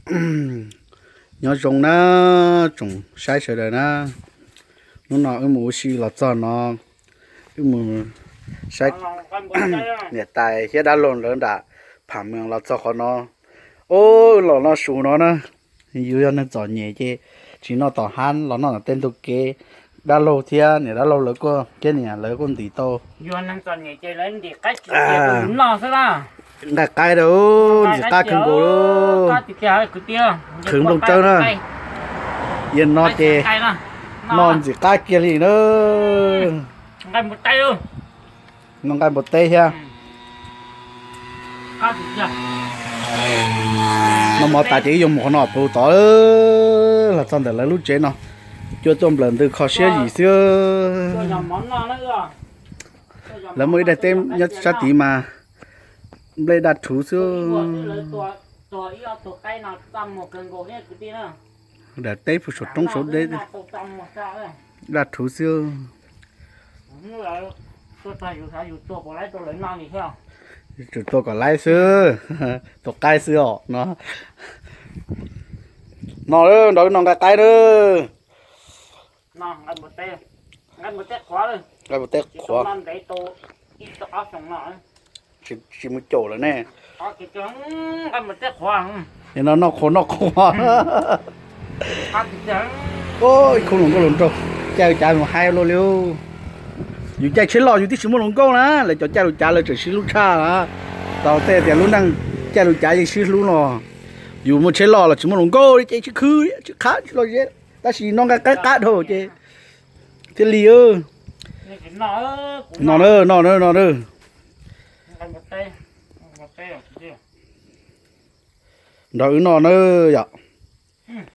Nyob zoo na, tsoom saib sawv daws na, hnub no wb mus ua si los txog no, wb mus saib niam tais thiab dab laug lawv nram Pham Mees los txog qhov no. Ub, los noj su no na, yus yog neeg txom nyem ces tsis noj tom hab los noj tom tej ntug kev. Dab laug thiab niam dab laug lawv kuj thiab niam lawv kuj ntim tau nqaij qaib rau, ntxim qab kawg nkaus li. Qhwv nplooj tsawb na, yog no ces noj ntxim qab kiag li na. Noj nqaij npua teb thiab. Noj mov tas ces wb yuav mus qhov no pw tod, los txog ntawm lawv lub tsev no, cua tuaj nplawm ntws kho siab yim xwb. Lawv muaj ib daim teb nyob sab tid mas nplej daj rhuv xwb. Daim teb puag saum roob saud deb, daj rhuv xwb. Tsuas tua kom laib xwb, tua qaib xwb os no. No, nrog wb noj nqaij qaib na. Nqaij npua teb qhuav, tsis mus caum lawm ne. Es no noj qhuav noj qhuav. Ib khub hluas nkauj hluas nraug caij lus cav mus haib luaj li. Yus caij tsheb loj yus twb tsis muaj hluas nkauj na, lawv cov caij lus cav lawv tseem sib hlub tshaj na. Tau tej tias lub neej caij lus cav yeej sib hlub no, yus muaj tsheb loj los tsis muaj hluas nkauj li ces tsis khwv tsis qhab tsis lom zem, tab sis noj nqaij qaib qab dhau ces thiaj li. No na, no na, no na. Nrog wb noj na yom.